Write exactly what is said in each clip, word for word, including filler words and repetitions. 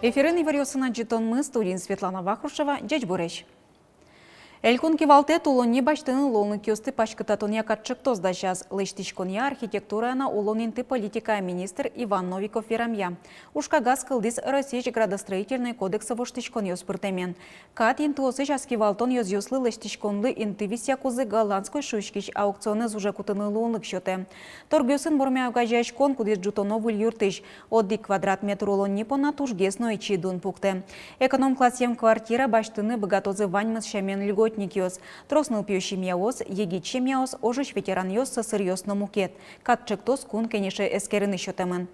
Эфирын иворъёсын адӟытонмы, студиын Светлана Вахрушева. Ӟечбуресь! Элькун кивалтэт улонни басьтыны луонлыкъёсты паськытатонъя катӵектос дасяз. Лэсьтӥськонъя, архитектурая но улон инты политикая министр Иван Новиков верамъя, ужкагаз кылдӥз Россиысь градостроительной кодексэ воштӥськонъёс пыртэмен. Кат интыосысь аскивалтон ёзъёслы лэсьтӥськонлы инты висъякузы голландской шуиськись аукционэз уже кутыны луонлык сётэ. Торгъёсын вормя огазеяськон, кудӥз ӝутоно выль юртысь, одӥг квадрат метр улонни понна тужгес но ичи дун пуктэ. Эконом классъем квартира басьтыны быгатозы ваньмыз сямен льготникъёс: трос нылпиё семьяос, егит семьяос, ожысь ветеранъёс, сӧсыръёс но мукет. Катӵектос Кун Кенеше эскерыны сётэмын.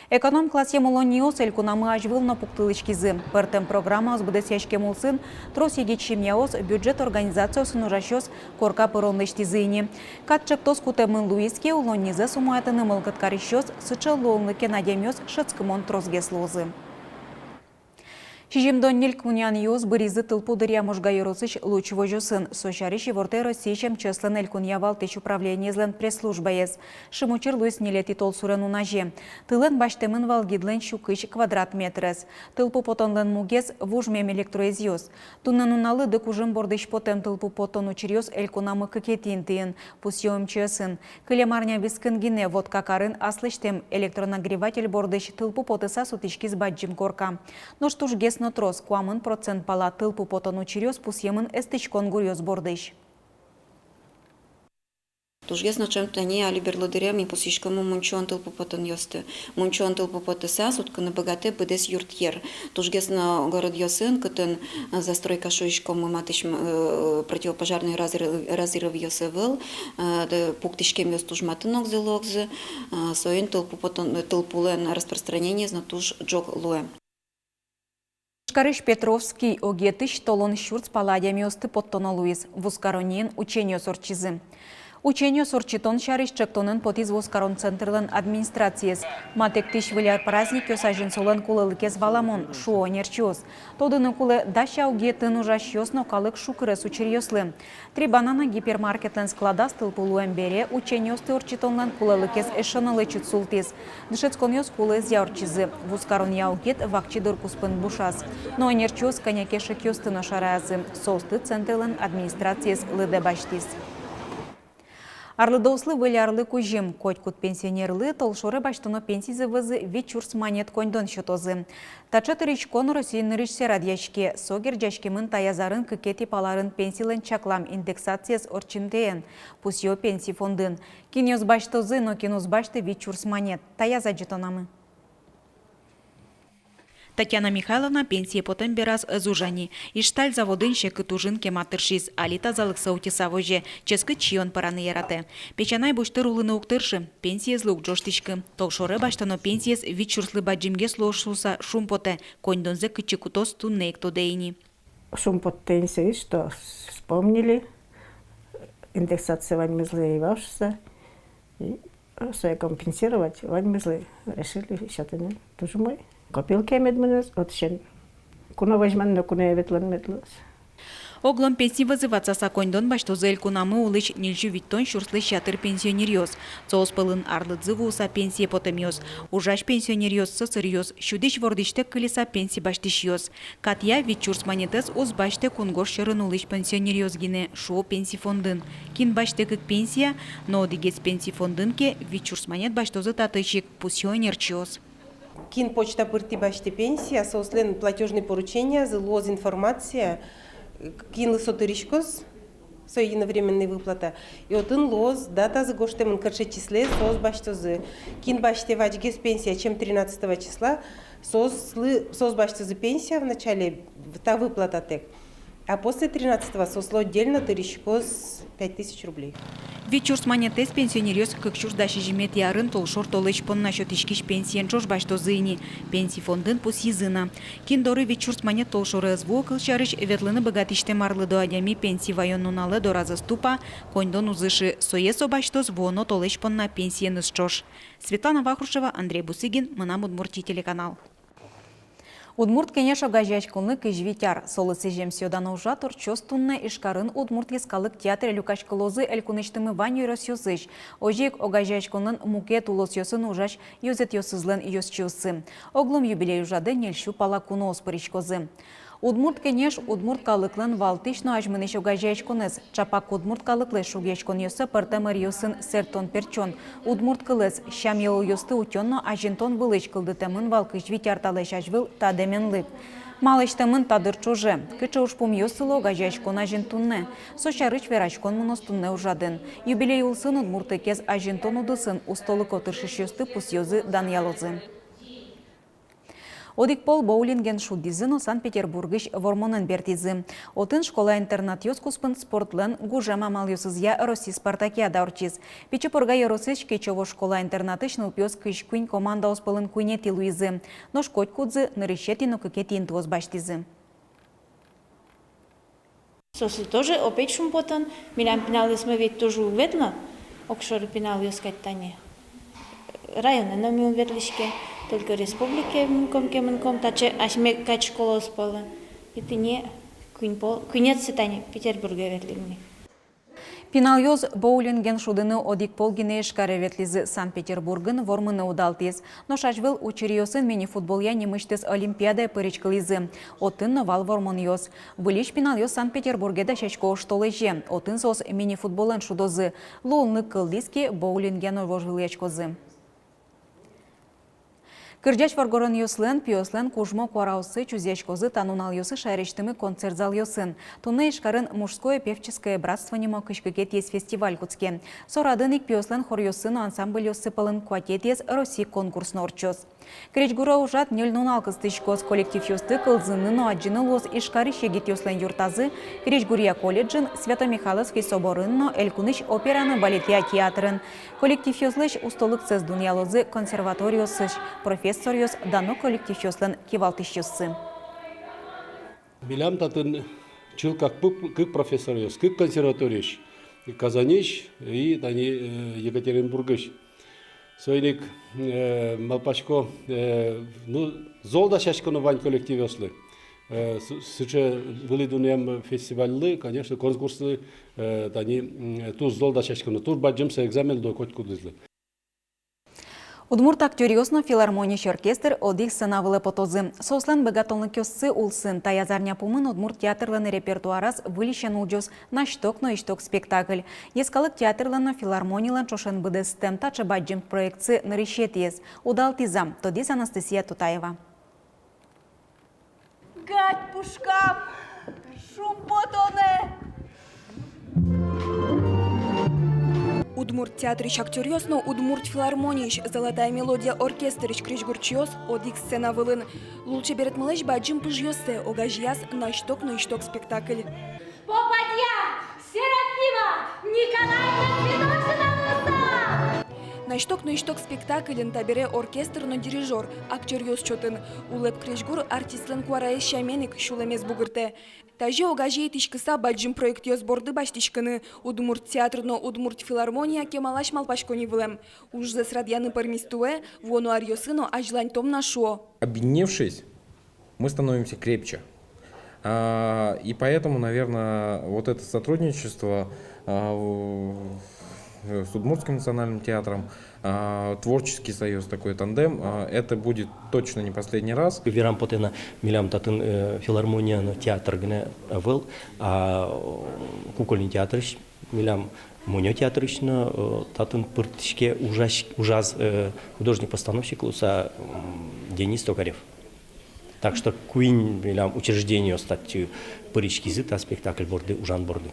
Эконом классъем улонниос элькунамы азьвыл но пуктылӥськизы. Пӧртэм программаос быдэсъяськем улсын трос егит семьяос, бюджет организациосын ужасьёс корка пырон лэсьтӥзы ини. Катӵектос кутэмын луиз ке, улоннизэс умоятыны мылкыд карисьёс, сыӵе луонлыкен адямиос шӧдскымон тросгес луозы. Сизьымдон ньыль кунъянъёс быризы тылпу дыръя Можга ёросысь Луч возёсын. Со сярысь ивортэ Россиысь МЧС-лэн элькунъя валтӥсь управлениезлэн пресс-службаез. Шимучыр луиз ньылетӥ толсурен уназе. Тылэн басьтэмын вал гидлэн сю кызь квадрат метрез. Тылпу потонлэн мугез — вужмем электроезъёс. Туннэ нуналлы ды кужым бордысь потэм тылпу потон учыръёс элькунамы кыкетӥ интыын, пусъё МЧС-ын. Кылем арня вискын гинэ Воткакарын аслэсьтэм электронагреватель бордысь тылпу потыса сутӥськиз бадӟым корка. Нош тужгес но трос, куамын процент пала, тылпу потон учыръёс пусъемын эстӥськон гуръёс бордысь. Тужгес но ӵем тани али берло дыре ми пусйиськомы мунчоон тылпу потонъёсты. Мунчоон тылпу потыса суткыны быгатэ быдэс юртъер. Тужгес но городъёсын, кытын, э, застройка шуиськомы матысь, э, противопожарной разрыв-, разрывъёс ӧвӧл, э, ды пуктӥськемъёс туж матын огзылы-огзы, э, соин тылпу потон-, тылпулэн распространениез но туж ӝог луэ. Ижкарысь Петровский огетысь толон сюрс пала адямиосты поттоно луиз. Вузкаронниын ученьёс ортчизы. Ученьёс ортчытон сярысь ӵектонэн потӥз вузкарон центрлэн администрациез. Матэктӥсь выль ар праздникъёс азьын солэн кулэлыкез валамон, шуо ӧнерчиос. Тодыны кулэ, дась огетын ужасьёс но калык шукырес учыръёслы. «Три банана» гипермаркетлэн складаз тылпу луэм бере ученьёсты ортчытонлэн кулэлыкез эшшо но лэчыт султӥз. Дышетсконъёс кулэезъя ортчизы. Вузкаронъя огет вакчи дыр куспын бушаз. Но ӧнерчиос кӧня ке шекъёсты но шараязы. Соосты центрлэн администрациез лыдэ басьтӥз. Арлыдоослы Выль арлы кузьым. Котькуд пенсионерлы толшоре басьтоно пенсизы вӧзы вить сюрс манет коньдон сётозы. Таӵе тыриськон Россиын нырысьсэ радъяське. Со герӟаськемын таяз арын кыкетӥ пал арын пенсилэн чаклам индексациез ортчымтэен, пусъё Пенси фондын. Кинъёс басьтозы но кин уз басьты вить сюрс манет, таяз адӟытонамы. Татьяна Михайловна пенсие потэм бераз ӧз ужа ни. Ижсталь заводын секыт ужын кема тыршиз, али тазалыксэ утьыса возе, ческыт сиён пӧраны яратэ. Песянай бусьтыр улыны уг тыршы, пенсиезлы уг ӝожтӥськы. Толшоре басьтоно пенсиез вить сюрслы бадӟымгес луоз шуыса шумпотэ, коньдонзэ кытчы кутоз, туннэ ик тодэ ини. Шумпоттэ ини соиз, что вспомнили, индексация ваньмызлы ӧй вал шуыса, и сое компенсировать ваньмызлы решили сётыны. Туж умой. Копилкае мед мыноз, отысен куно возьман но куное ветлон мед луоз. Оглом пенси вӧзы ватсаса коньдон басьтозы элькунамы улӥсь ньыльсю витьтон сюрслэсь ятыр пенсионеръёс. Соос пӧлын арлыдзы вуыса пенсие потэмъёс, ужась пенсионеръёс, сӧсыръёс, сюдӥсь-вордӥсьтэк кылиса пенси басьтӥсьёс. Катъя вить сюрс манетэз уз басьтэ кунгож сьӧрын улӥсь пенсионеръёс гинэ, шуо Пенси фондын. Кин басьтэ кык пенсия но одӥгез Пенси фондын ке, вить сюрс манет басьтозы татысь ик, пусъё ӧнерчиос. Кин почта пыртӥ басьтэ пенсия, соослэн платёжный поручениязы луоз информация, кинлы со тыриськоз, со единовременной выплата. И отын луоз датазы гожтэмын, кыӵе числе соос басьтозы. Кин басьтэ вазьгес пенсия, чем тринадцатого числа, соослы, соос басьтозы пенсия в начале, в та выплататэк. А после тринадцатого соослы отдельно тыриськоз пять тысяч рублей. Вить сюрс манетэз пенсионеръёс кык сюрс дас сизьыметӥ арын толшор толэзь понна сётӥськись пенсиен ӵош басьтозы ини. Пенси фондын пусйизы на. Кин доры вить сюрс манет толшоре ӧз вуы, кылсярысь, ветлыны быгатӥсьтэм арлыдо адями пенси ваён нуналэ дораз ӧз тупа, коньдон уз ышы, сое со басьтоз вуоно толэзь понна пенсиеныз ӵош. Светлана Вахрушева, Андрей Бусыгин, «Мынам Удмуртие» телеканал. Удмурт кенеш огазеяськонлы кызь вить ар. Солы сӥзем сӥё-дано ужрад ортчоз туннэ. Ижкарын Удмурт йӧскалык театре люкаськылозы элькунысьтымы вань ёросъёсысь. Озьы ик огазеяськонлэн мукет улосъёсын ужась ёзэтъёсызлэн ёзчиоссы. Оглом юбилей ужрадэ ньыльсю пала куноос пыриськозы. Удмурт кенеш удмурт калыклэн валтӥсь но азьмынӥсь огазеяськонэз. Чапак удмурт калыклэсь шугъяськонъёссэ пӧртэм ӧръёсын сэрттон-пертчон, удмурт кылэз, сям-йылолъёсты утён но азинтон вылысь кылдытэмын вал кызь вить ар талэсь азьвыл та дэменлык. Ма лэсьтэмын та дыр ӵоже, кыӵе ужпумъёс сыло огазеяськон азьын туннэ? Со сярысь вераськон мыноз туннэ ужрадын. Юбилей улсын удмуртлыкез азинтон удысын устолыко тыршисьёсты пусъёзы, данъялозы. Одӥг пол боулинген шудӥзы но Санкт-Петербургысь Вормонэн бертӥзы. Отын школа-интернатъёс куспын спортлэн гужем амалъёсызъя Россиысь спартакиада ортчиз. Пичи Пурга ёросысь Кечово школа-интернатысь нылпиос кызь куинь командаос пӧлын куинетӥ луизы. Нош котькудзы нырысетӥ но кыкетӥ интыос басьтӥзы. Соослы тоже опять шумпотон. Милям пиналъёсмы ведь тоже уг ветло, огшоры пиналъёс кадь тани. Районэ но ми ум ветлӥське, только республикае мынком ке, мынком, таӵе асьме кадь школаос пӧлы. И тӥни куинь пол, куинетӥзэ тани Петербурге ветлӥм ни. Пиналъёс боулинген шудыны одӥг пол гинэ Ижкаре ветлӥзы, Санкт-Петербургын Вормыны удалтӥз. Нош азьвыл учыръёсын мини-футболъя нимысьтыз олимпиадае пыриськылӥзы. Отын но вал вормонъёс. Выльысь пиналъёс Санкт-Петербурге дасясько оштолэзе. Отын соос мини-футболэн шудозы. Луонлык кылдӥз ке, боулингъя но вожвылъяськозы. Кырӟась воргоронъёслэн, пиослэн кужмо куараоссы чузъяськозы та нуналъёсы шаерысьтымы концерт залъёсын. Туннэ Ижкарын «Мужское певческое братство» нимо кызь кыкетӥез фестиваль кутске. Со радын ик пиослэн хоръёссы но ансамбльёссы пӧлын куатетӥез Россия конкурс но ортчоз. Крезьгуро ужрад ньыль нунал кыстӥськоз. Коллективъёсты кылзыны но адӟыны луоз Ижкарысь егитъёслэн юртазы, крезьгуръя колледжын, Свято-Михайловский соборын но элькунысь опера но балетъя театрын. Коллективъёслэсь устолыксэс дунъялозы консерваториосысь профессоръёс, дано коллективъёслэн кивалтӥсьёссы. Милям татын чылкак пы-, кык профессоръёс, кык консерваториысь, Казаньысь и тани, э, Екатеринбургысь. Соин ик, э, малпасько, э, ну, зол дасяськоно вань коллективъёслы. Э, сы-, сыӵе вылӥ дунъям фестивальлы, конечно, конкурслы, э, тани, м, туж зол дасяськоно, туж бадӟым со экзамен луэ котькудӥзлы. Удмурт актёръёс но филармониысь оркестр одӥг сцена вылэ потозы. Соослэн быгатонлыкъёссы улсын таяз арня пумын удмурт театрлэн репертуараз выльысен улӟоз «Насьток но исьток» спектакль. Йӧскалык театрлэн но филармонилэн ӵошен быдэстэм таӵе бадӟым проектсы нырысетӥез. Удалтӥз-а, тодӥз Анастасия Тутаева. Гадь пушкам, шумпотонэ! Удмурт театрысь актёръёс но удмурт филармониысь «Золотая мелодия» оркестрысь крезьгурчиос одӥг сцена вылын. Лулчеберетмылэсь бадӟым пыжъёссэ огазеяз «Насьток но исьток» спектакль. Попадья Серафима Николаевна Цветочкина луыса! «Насьток но исьток» спектакльын табере оркестр но дирижёр актёръёс чотын. Улэп крезьгур артистлэн куараез сямен ик сюлэмез бугыртэ. Тазьы огазе итӥськыса бадӟым проектъёс борды басьтӥськыны удмурт театр но удмурт филармония кемалась малпаськони вылэм. Ужзэс радъяны пӧрмиз туэ, вуоно аръёсы но азьланьтом на, шуо. Объединившись, мы становимся крепче. А, и поэтому, наверное, вот это сотрудничество, а, в-, с Удмуртским национальным театром, а, творческий союз, такой тандем, а, это будет точно не последний раз. Верам потэ на, милям татын, э, филармония но театр гинэ ӧвӧл, а, э, кукольный театрысь, милям мунё театрысь но, э, татын пыртӥське, ужась-, ужаз, э, художник-постановщик луыса, м, Денис Токарев. Так что куинь милям учреждениос татчы пыриськизы та спектакль борды, ужан борды.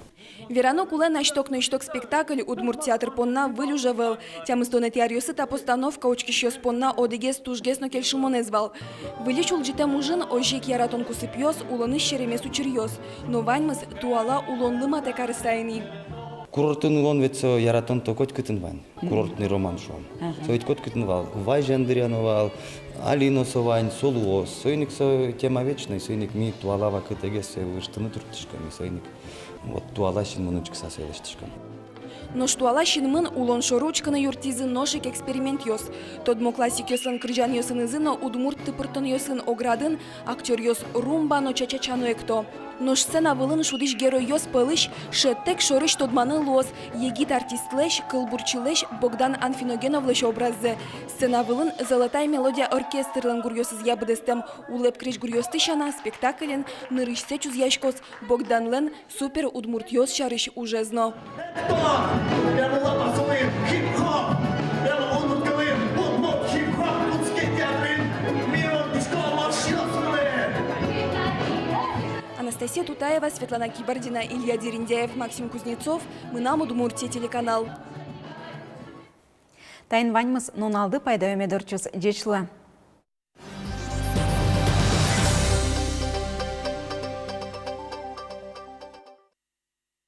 Верано кулэ, «Насьток но исьток» спектакль удмурт театр понна выль уж ӧвӧл. Тямыстонэтӥ аръёсы та постановка учкисьёс понна одӥгез тужгес но кельшымонэз вал. Выльысь улӟытэм ужын озьы ик яратон кусыпъёс, улонысь серемес учыръёс. Но ваньмыз туала улонлы матэ карыса ини. Курортын улон ведь со яратон-то котькытын вань. Мгм. Курортный роман шуом. Ага. Со ведь котькытын вал. Вазьан дыръя но вал, али но со вань, со луоз. Соин ик со тема вечной, соин ик ми туала вакытэгес сое выжтыны турттӥськом, соин ик вот туала синмын учкыса сое лэсьтӥськом. Нош туала синмын улон шоры учкыны юрттӥзы нош ик экспериментъёс. Тодмо классикъёслэн кырӟанъёсынызы но удмурт тыпыртонъёсын оградын актёръёс румба но ча-ча-ча но экто. Нош сцена вылын шудӥсь геройёс пӧлысь шӧдтэк шорысь тодманы луоз егит артистлэсь, кылбурчилэсь Богдан Анфиногеновлэсь образзэ. Сцена вылын «Золотая мелодия» оркестрлэн гуръёсызъя быдэстэм улэп крезьгуръёсты сяна, спектакльын нырысьсэ чузъяськоз Богданлэн супер удмуртъёс сярысь ужез но. Анастасия Тутаева, Светлана Кибардина, Илья Дерендяев, Максим Кузнецов, «Мынам Удмуртие» телеканал. Таин ваньмыз. Нуналды пайдаё мед ортчоз. Ӟеч луэ.